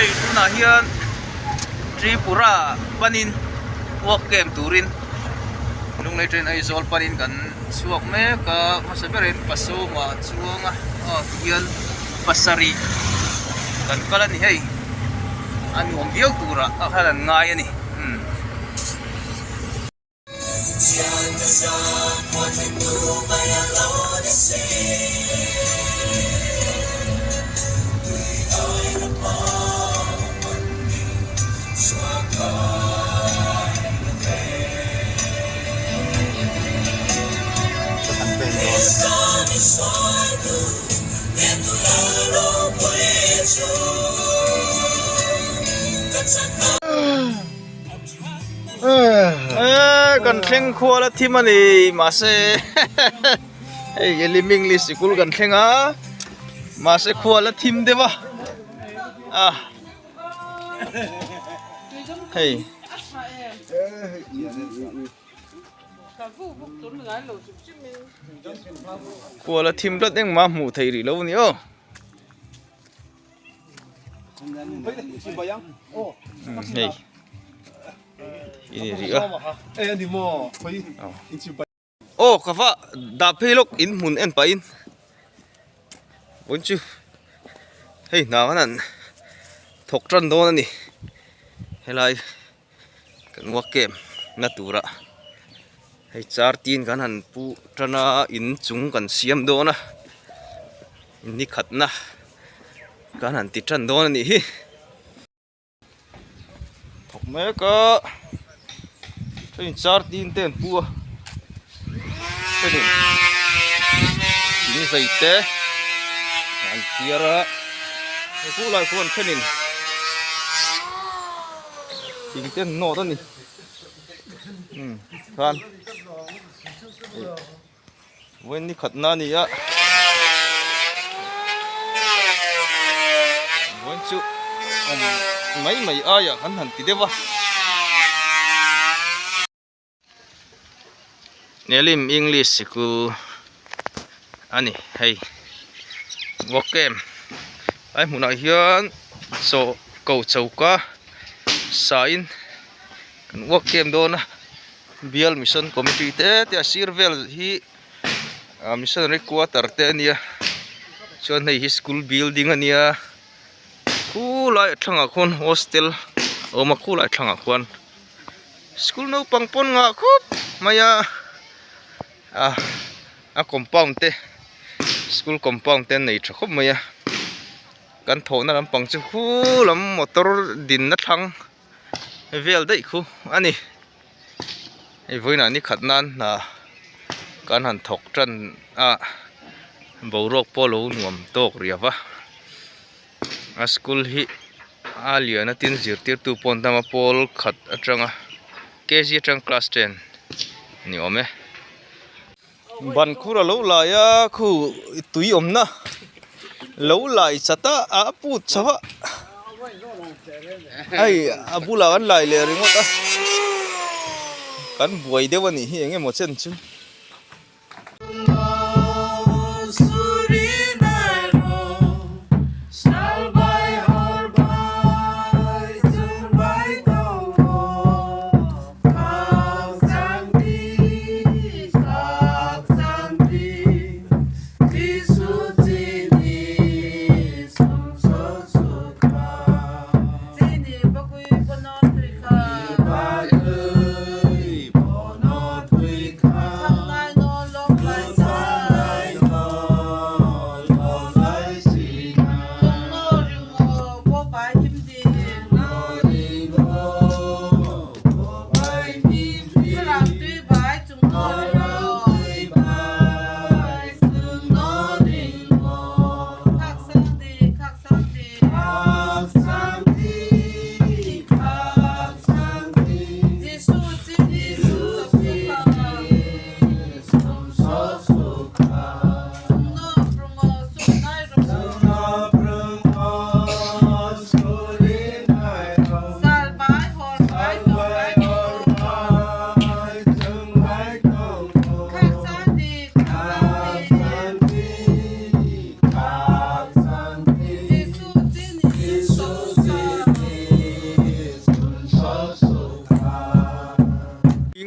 Hei tunah hian Tripura panin work camp turin Lunglei train Aizawl panin kan chhuak mek a hmasa berin Pasawma a chuang a aw tihian pasarih kan kal a ni hei a nuam viau turah a khan an ngai a ni umm. Kan thleng khual a thim a ni mahse hei Elim English sikul kan thleng a mahse khual a thim deuh a a hei. Khual a thim tlat engmah hmuh theih rih lo a ni aw. Hei ini rih a aw ka va dah phei lawk in hmun en pahin vawiin chu hei hna khan an thawk tan dawn a ni helai kan work camp na turah hei char tin kan han pu tan a in chung kan siam dawn a ni khatna kan han ti tan dawn a nih hi thawk mek a hei char tin te an pu a thing zai te an phiar a hei khulai khuan thenin thing te an nawt a ni umm khan vawiin ni khatna a ni a vawiin chu awm mai mai aiah kan han ti deuh a. Elim English sikul a ni hei work camp lai hmunah hian chaw ko choka sain kan work camp dawn a bial mission committee te te a sir vel hi ah missionary quarter te a nia chuan hei hi school building a nia khulai a thlangah khuan hostel a awm a khulai thlangah khuan. School naupang pawn ngah khawp mai a ah a compound te school compound te an nei tha khawp mai a kan thawhna lampang chu khu lam motor dinna thlang vel daih khu a ni hei vawiinah ni khat nan hna kan han thawk tan a boruak pawh a lo nuam tawk riau va a school hi. A lian a tin zirtirtu pawh an tam a pawl khat atanga kg atang class ten a ni awm e. Ban khur a lo lai a khu tui awmna lo lai chat a a put chho a hei a bulah kan lai leh ringawt a kan buai deuh a nih hi eng emaw chen chu.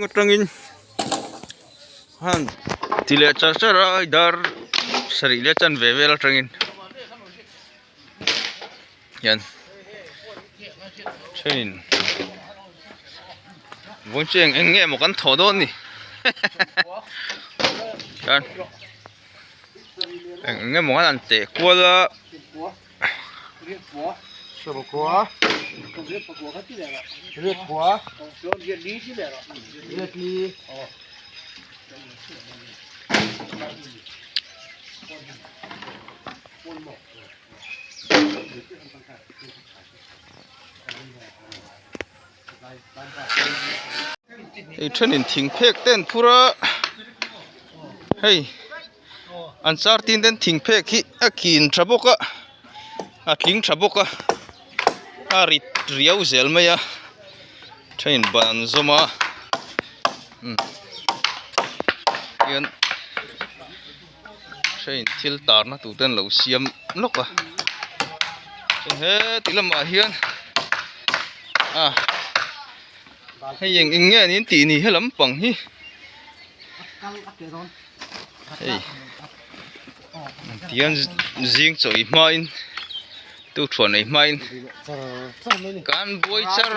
atangin han ti leh char char a dar sarih leh chanve vel atangin hian thenin vawiin chu eng eng nge maw kan thawh dawn ni hian eng eng nge maw an han teh kual a. Hei thenin thing phek te an phur a hei an char tin ten thing phek hi a kin tha bawk a a tling tha bawk a a rit riau zel mai a thenin ban an zawm a hian. Train thil tarna tur te an lo siam lawk a chuan heti lamah hian ah hei eng eng nge an tih ni he lampang hi hei tihian zing chaw ei hmain tukthuan ei hmain kan buai char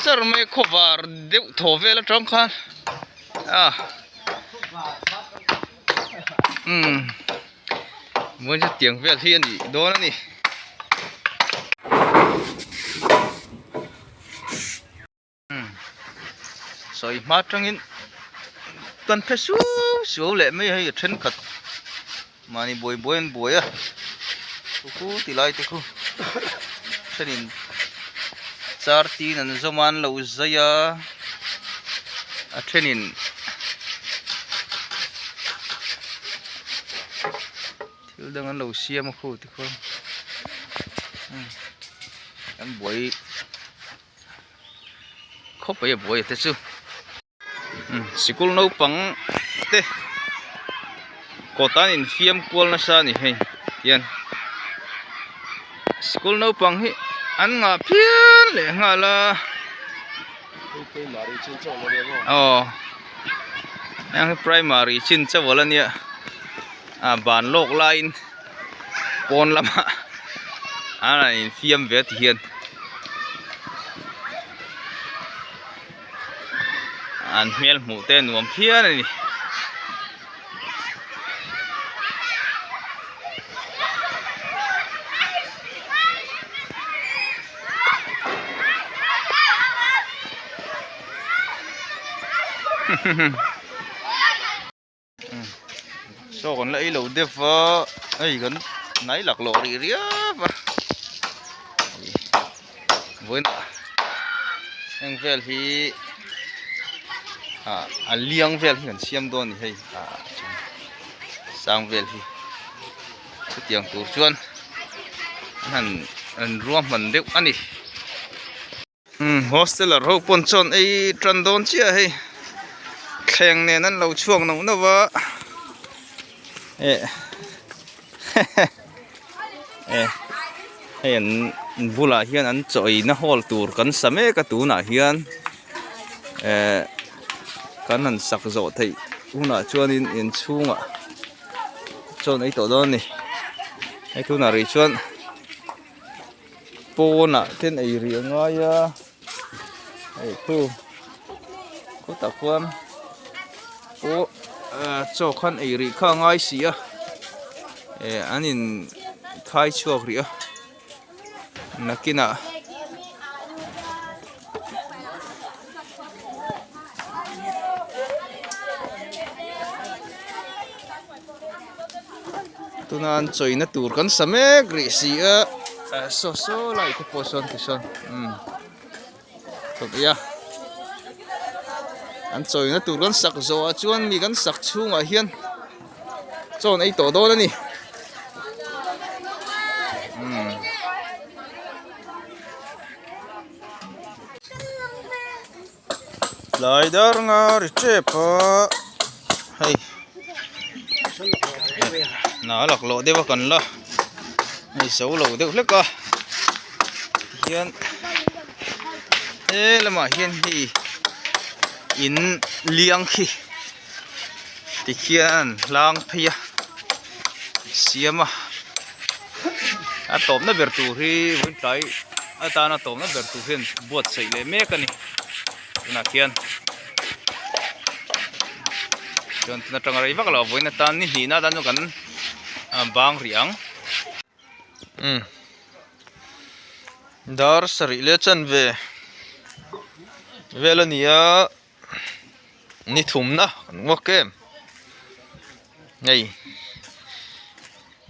char mai a khawvar deuh thaw vel atang khan ah. Umm vawiin chu tiang vel hi a nih dawn a ni. Umm sawi hma atangin kan phe suau suau leh mai a hei a thenkhat mahni buai buai an buai a khu khu ti lai te khu thenin char tin an zawm a an lo zai a a thenin thil dang an lo siam a khu tikhuan an buai khawp mai a buai te chu. Sikul naupang te kawt an infiam kual nasa a ni hei tihian sikul naupang hi an ngah phian leh nghal a aw heng hi primary chin chauh a la nia a ban lawk laiin pawn lamah an rawn infiam ve a tihian. An hmel hmuh te nuam phian a ni. Saw kan la ei lo deuh va hei kan hnai laklawh rih riau a vawiinah heng vel hi ah a liang vel hi kan siam dawn a ni hei ah sang vel hi chutiang tur chuan an han an ruahman deuh a ni. Umm hosteler ho pawn chuan ei tan dawn chiah hei thleng nen an lo chhuak nauh nauh va eh eh hei an bulah hian an chaw eina hall tur kan sa mek a tunah hian eh kan han sak zawh theih hunah chuanin inchhungah chaw an ei tawh dawn a ni hei tunah rih chuan. Pawnah ten ei rih a ngai a hei khu khutah khuan pawh ah chaw khan ei rih kha a ngai si a eh an in khai chhuak rih a nakinah. Tuna an chawina tur kan sa mek rih si a eh saw saw lai te pawh sawn ti sawn umm chawlh a an chawina tur kan sak zawhah chuan mi kan sak chhungah hian chaw an ei tawh dawn a ni umm. Tlai dar nga ri tep a hei hna a laklawh deuh a kan la hei zo lo deuh hlek a tihian he lamah hian hei. In liang khi tikhian an hlang phei a siam a a tawpna ber tur hi vawiin tlai atana tawpna ber tur hian buatsaih leh mek a ni tunah khian chuan tun atanga rei vak lo vawiin atan ni hnihna atan chuan kan bang rih ang. Umm dar sarih leh chanve vel a ni a ni thumna kan uak em hei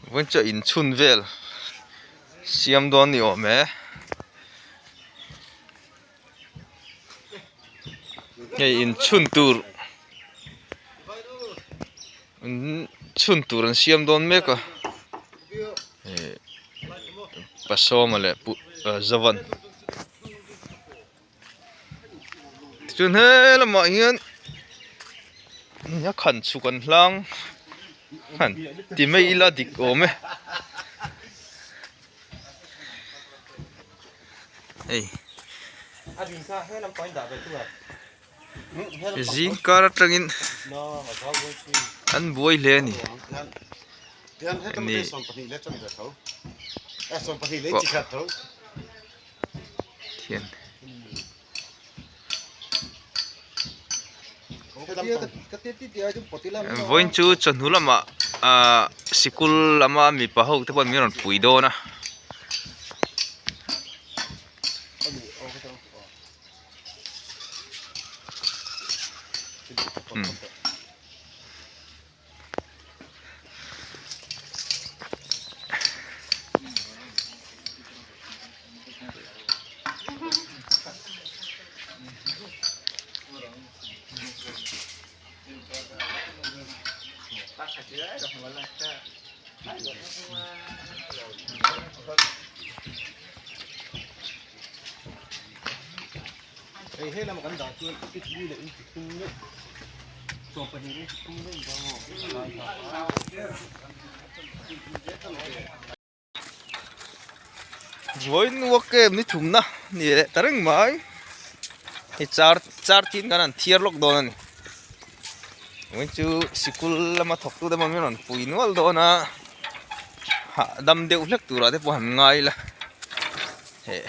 vawiin chu a inchhun vel siam dawn ni awm e hei inchhun tur chhun tur an siam dawn mek a ihh pasawma leh pu zovan tichuan he lamah hian a khan chhuk an hlang han ti mai ila dik awm e hei. Zing kar atangin an buai hle a ni. Thian. Vawiin chu chawhnu lamah ahh sikul lama mipa ho te pawh min rawn pui dawn a. Vawiin uak em ni thumna ni leh ta reng mai hei char char tin kan han thiar lawk dawn a ni vawiin chu sikul lama thawk tu te pawh min rawn pui nual dawn a hahdam deuh hlek turah te pawh han ngai ila heh.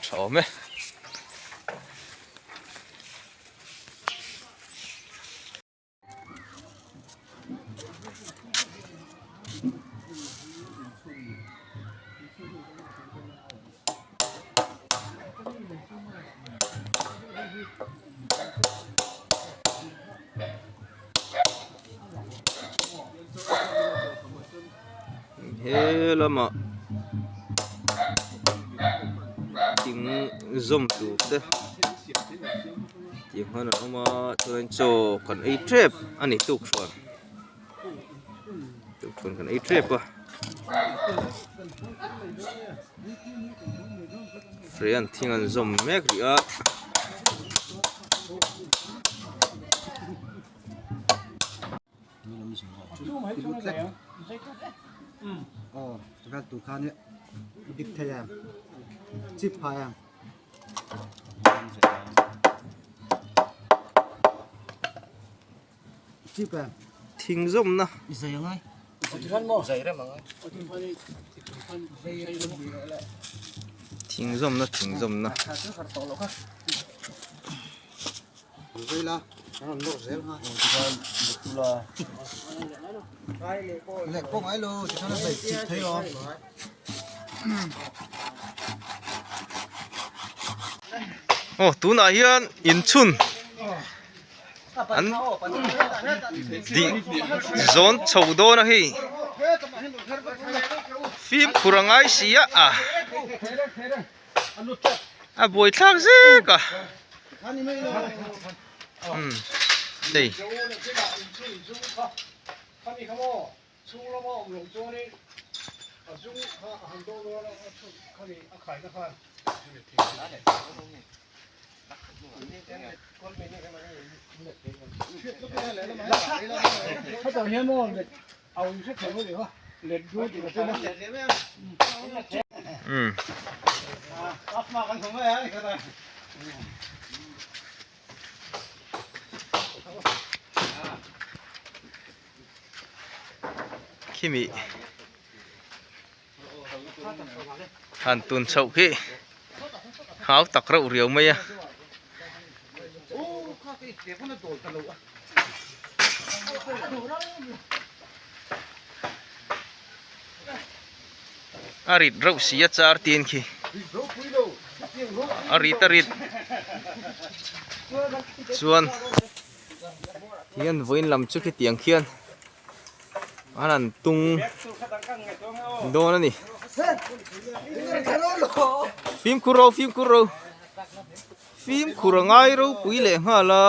Tha awm e. He lamah thing zawm tur te tih hman an awm a chuanin chaw kan ei tep a ni tukṭhuan tukṭhuan kan ei tep a freian thing an zawm mek rih a. Thing zawmna thing zawmna thing zawmna. Aw tunah hian inchhun an dih zawn chho dawn a hei fimkhur a ngai si a a. A buai thlak zek a umm hei. Umm. Khimi han tun chhoh khi hau tak reuh riau mai a. A rit reuh si a char tin khi a rit a rit chuan hian vawiin lam chu khitiang khian an han tung dawn a ni fimkhur ro fimkhur ro fimkhur a ngai ropui leh nghal a.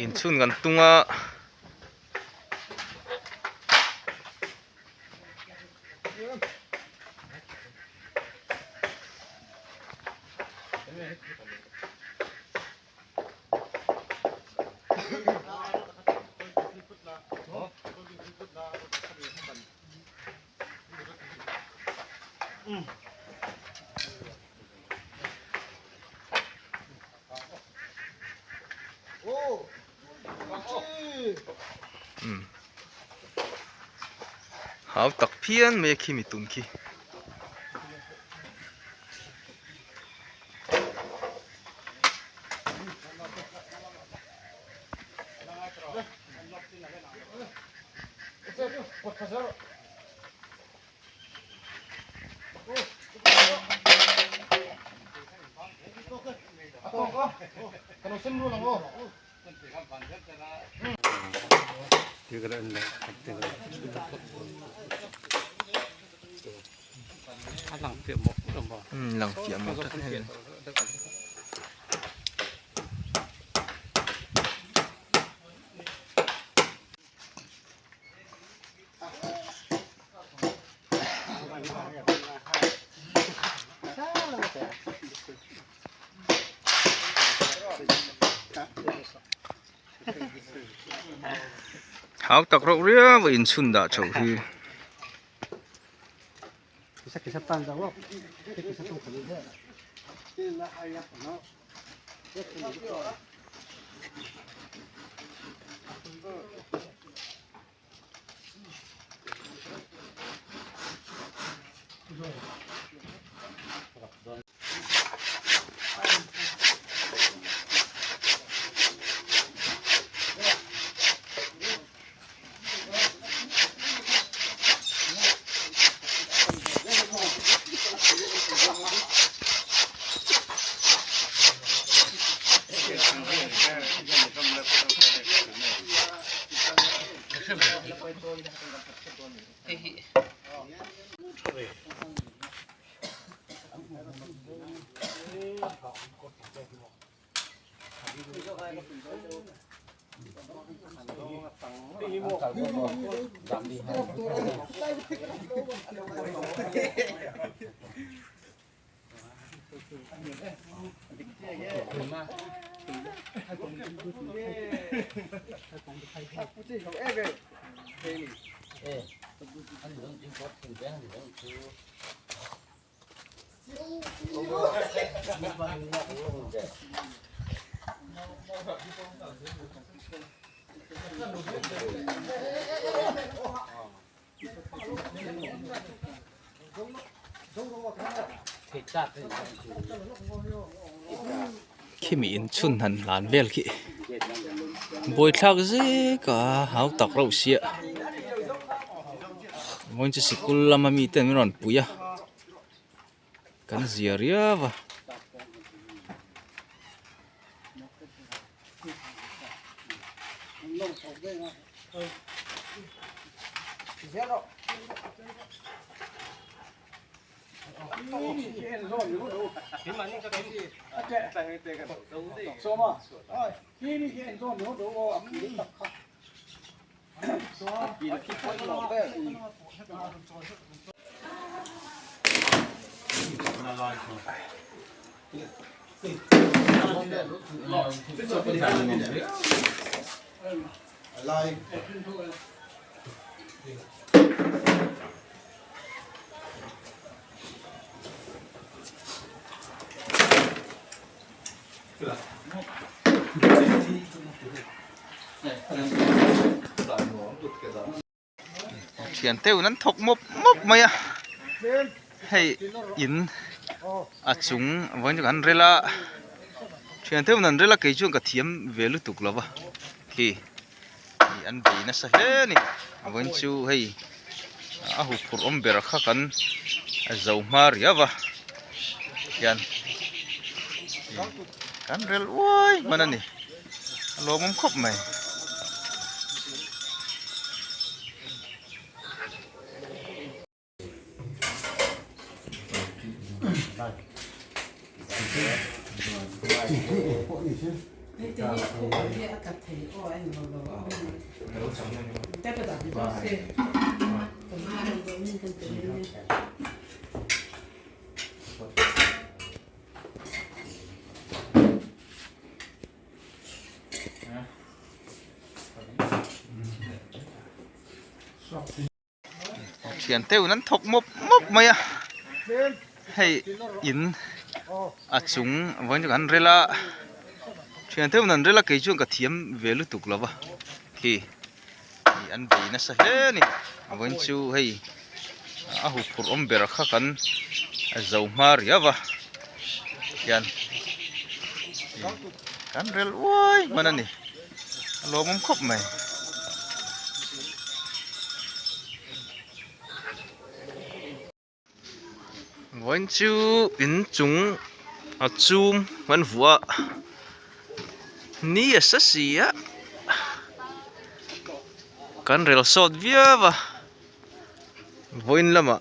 Inchhun kan tung a. Hau tak phian mai a khi mi tum khi. Lang fiah mawh tlat hei. Hau tak reuh riau a inchhun dah chhoh hi. Khimi inchhun han hlan vel khi buaithlak zek a hau tak reuh sia vawiin chu sikul lama mite an rawn pui a. Kan zia riau a. Thian teuhin an thawk mawp mawp mai a hei in a chung vawiin chu kan rel a thian teuhin an rel a kei chuan ka thiam ve lutuk lo va khi ih an bei nasa hle a ni vawiin chu hei a huphurh awm ber kha kan zo hma riau a hian kan rel uai hman a ni. A lawmawm khawp mai. Thian teuhin an thawk mawp mawp mai a hei in a chung vawiin chu kan rel a thian teuhin an rel a kei chuan ka thiam ve lutuk lo va khi ih an bei nasa hle a ni vawiin chu hei a huphurh awm ber kha kan zo hma riau a hian kan rel uai hman a ni a lawmawm khawp mai. Vawiin chu inchung a chum an vuah a ni a sa si a kan rel sawt viau a vawiin lamah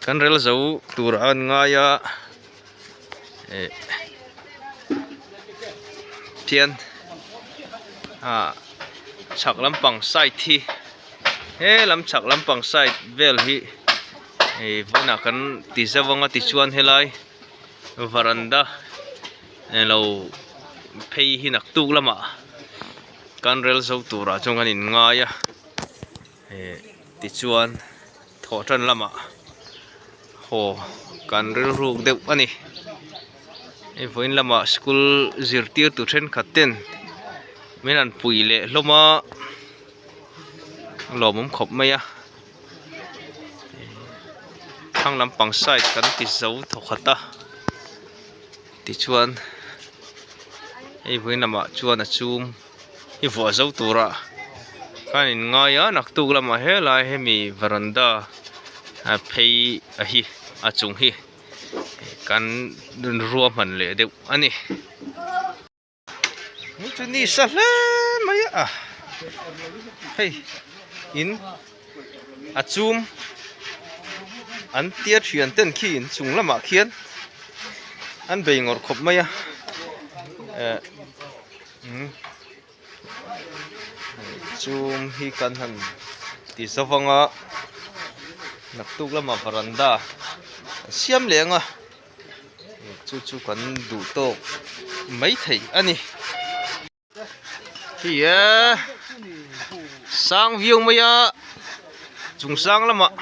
kan rel zo tur a an ngai a eh thian ah chhak lampang side hi. He lam chhak lampang side vel hi ih vawiinah kan ti zeuh ang a tichuan helai varanda eng lo phei hi naktuk lamah kan rel zo turah chuan kan inngai a ih tichuan thawh tan lamah haw kan rilruk deuh a ni hei vawiin lamah school zirtirtu thenkhat ten min han pui leh hlawm a. Lawmawm khawp mai a thlang lampang side kan ti zo thawkhat a tichuan hei vawiin lamah chuan a chhung hi vuah zo tura khan in ngai a naktuk lamah helai hemi varanda phei a hi a chung hi kan ruahman leh deuh a ni. Chu ni sa hle mai a hei in a chum an tia thian ten khi in chung lamah khian an bei ngawrh khawp mai a eh umm chum hi kan han ti zo vang a naktuk lamah varanda an siam leh ang a. Chu chu kan duh tawk mai thei a ni. Hei e sang viau mai a chung sang lamah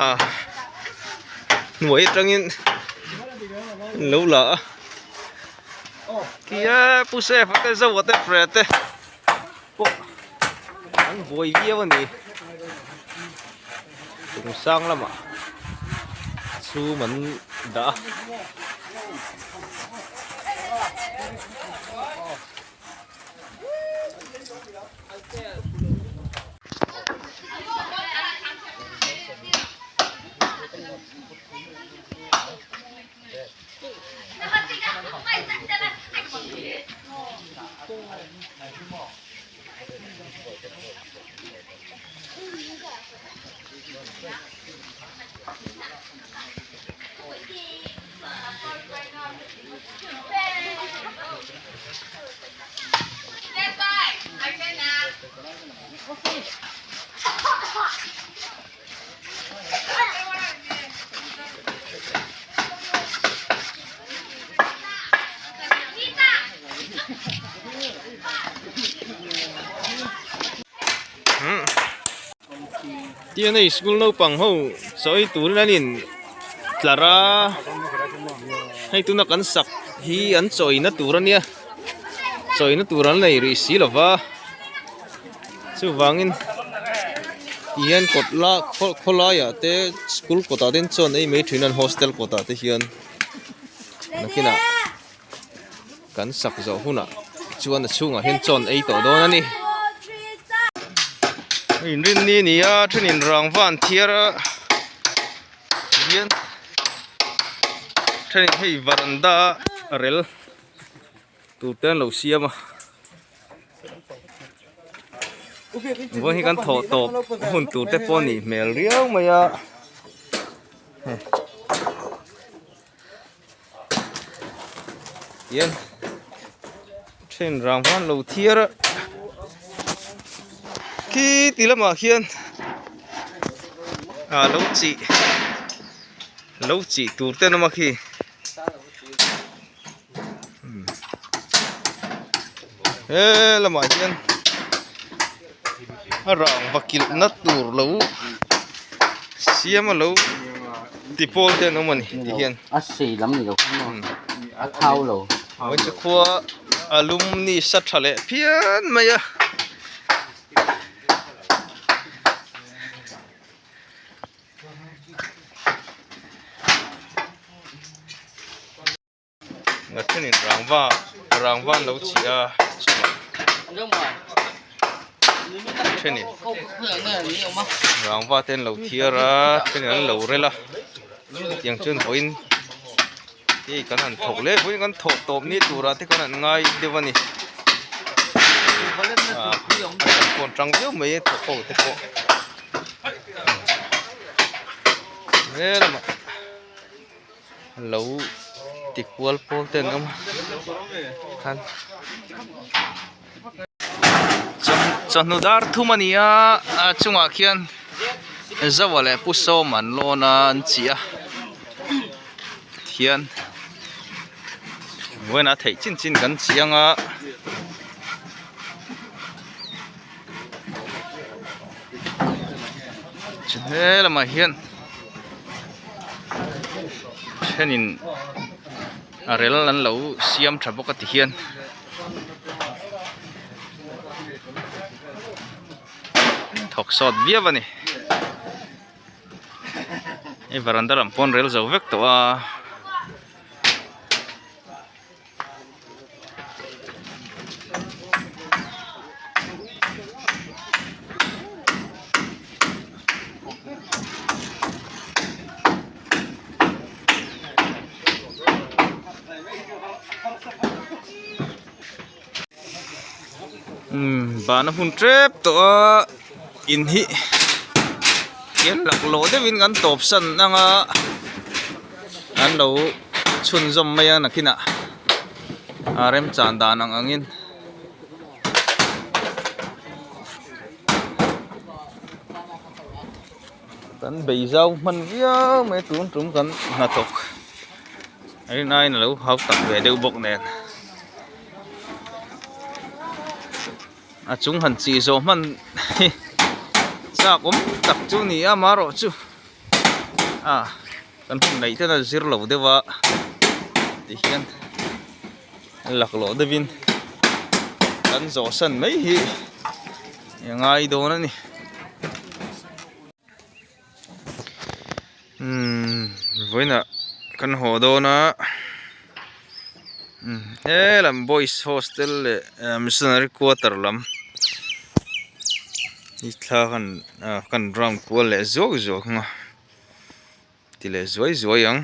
ah hnuai atangin an lo la a khi e pu Sefa te Zoa te Fre te. pawh an buai viau a ni chung sang lamah chhum an dah a. Tiang hei school naupang ho sawi turin an in tlar a hei tuna kan sak hi an chawina tur ania. Chawina tur an nei rih si lova chuvangin ti hian kawt la khawlaiah te school kawtah te hian chaw an ei mai thin a an hostel kawtah te hian nakinah kan sak zawh hunah chuan a chhungah hian chaw an ei tawh dawn a ni. Inrinni a ni a thenin rangva an thiar a tihian thenin hei varanda a rel. Tur te an lo siam a vawiin hi kan thawh tawp hun tur te pawh a nih hmel riau mai a tihian then rang khan lo thiar a khi ti lamah khian ah lo chih lo chih tur te an awm a khi. He lamah hian a rangva kilh na tur lo siam a lo ti pawl te an awm a ni ti hian a sei lam ni lo a thau lo vawiin khua a lum ni sa tha leh phian mai a. Thenin rangva rangva an lo chhi a chungah thenin rangva te an lo thiar a thenin an lo rel a tiang chuan vawiin hei kan han thawk leh vawiin kan thawh tawp ni turah te kan han ngai deuh a ni ah a kawn tang viau mai a thawk ho te pawh. He lamah lo ti kual pawl te an awm a khan chawhnu dar thum a ni a a chungah khian Zoa leh Pu Sawma an lawn a an chih a thian vawiinah a theih chin chin kan chih ang a. He lamah hian thenin a rel an lo siam tha bawk a ti hian thawk sawt viau a ni hei varanda lam pawh an rel zo vek tawh a. Umm van a hun tep tawh a in hi hian laklawh deuhin kan tawp san ang a an lo chhunzawm mai a nakinah a remchan dan ang angin. Kan bei zau hman viau mai tun tum kan hnathawk a rin aiin a lo hau tak ve deuh bawk nen a chung han chih zawh hman hi chak awm tak chu a ni a amaherawhchu ah kan hun neih ten a zir lo deuh a tihian laklawh deuhin kan zawh san mai hi a ngai dawn a ni. Umm vawiinah kan haw dawn a umm helam boys hostel leh missionary quarter lam hi thla khan ah kan round kual leh zuak zuak ang a ti leh zuai zuai ang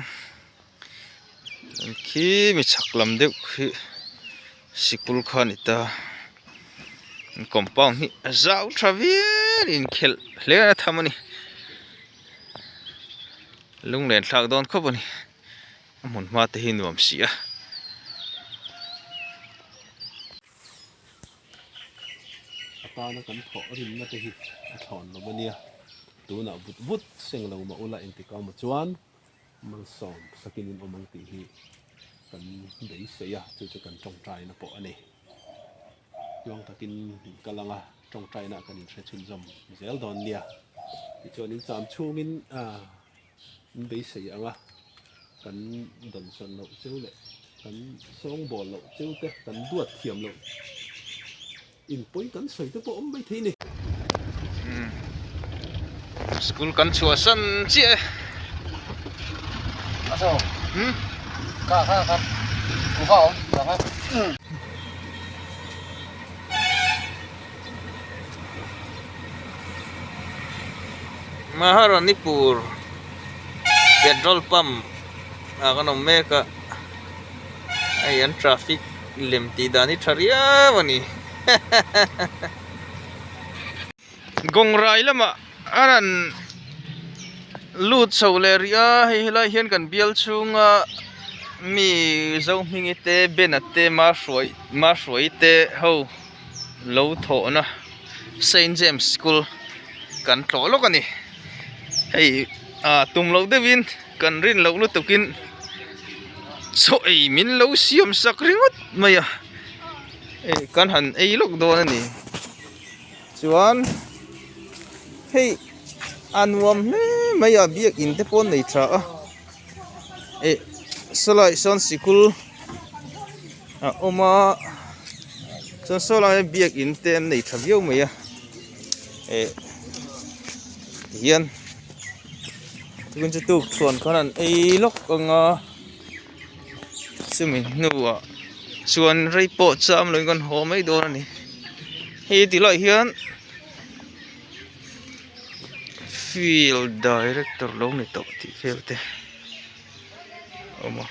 khi mi chhak lam deuh khi sikul kha a ni ta compound hi a zau tha viau inkhelh hle a tham a ni lunglen thlak dawn khawp a ni a hmun hma te hi nuam si a. A tana kan thawh rinna te hi a thlawn lo a nia. Tunah vut vut seng lo mah ula engtik a awm chuan malsawm sakin in awm ang tih hi kan beisei a, chu chu kan tawngtaina pawh a ni. Tluang takin in kal ang a, tawngtaina kan inhre chhunzawm zel dawn nia. Tichuan in cham chhungin in beisei ang a, kan dawnsawn loh cheu leh. Kan sawngbawl loh cheu te, kan duat thiam loh inpawi kan sawi te pawh awm mai thei a ni. School kan chhuahsan chiah e. Maharanipur petrol pump ah kan awm mek a hei an traffic lem tih dan hi tha riau a ni Gawngrai lamah a rawn lut chho leh rih a hei helai hian kan bial chhunga mi Zohmingi te Bena te Mahruai Mahruai te ho. Lo thawhna Saint James School kan tlawh lawk a ni. Hei ah tum loh deuhin kan rin loh lutukin chaw ei min lo siam sak ringawt mai a hei kan han ei lawk dawn a ni. Chuan hei a nuam hle mai a biakin te pawh an nei tha a eh sawlai sawn sikul. A awm a chuan saw lai ah biakin te an nei tha viau mai a eh tihian tukin chu tuk chhuan khan an ei lawk ang a chumi hnuah chuan rei pawh cham loin kan haw mai dawn a ni hei ti laiah hian field director lo ni tawh tih vel te a awm a.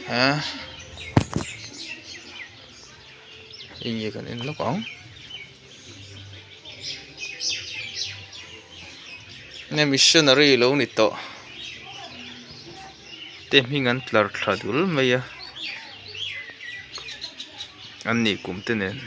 Ha enge kan en lawk ang nge missionary lo ni tawh te hming an tlar thla dul mai a an nih kum te nen.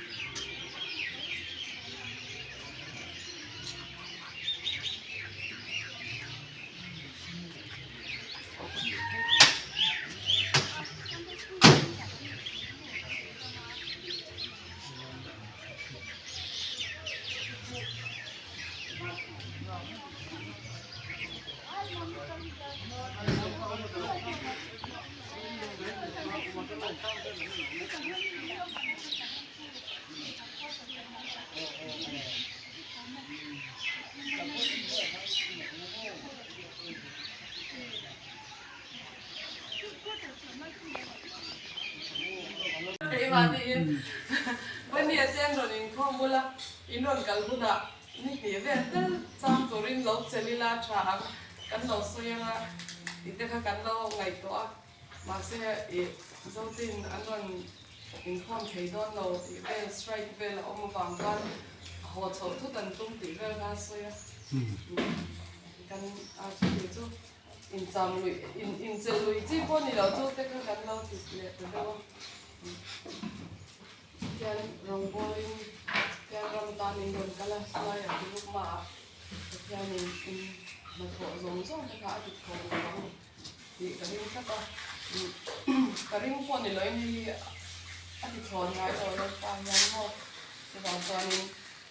Mahse ih Zotin an rawn inkhawm thei dawn lo tih vel strike vel a awm avang khan a haw chhoh thut an tum tih vel kha a sawi a. Kan a chuti chu incham luih in inchel lui chi pawh ni lo chu te kha kan lo ti leh ta deuh a. Tian rawngbawlin tian ram tan in rawn kal a silaiah Tulukmaah Pathianin in hnathawh zawng zawng te kha a ti thaw lo ang. Tih ka ring tlat a, ka ring pawh ni loin hei hi a ti thlawn ngai lo Lalpa hian maw chuvang chuanin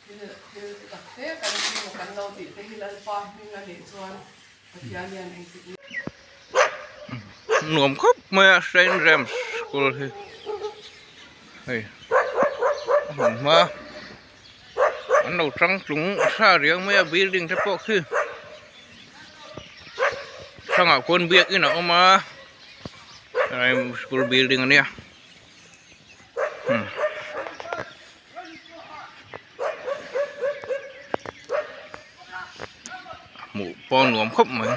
thil thil te tak te kan hming a kan lo tih te hi Lalpa hming a nih chuan Pathian hian engtik Nuam khawp mai a Saint James School hi hei a hmun hma an lo changtlung sa riang mai a building te pawh khi. Hrangah khuan biakin a awm a school building a nia hmuh pawh a nuam khawp mai.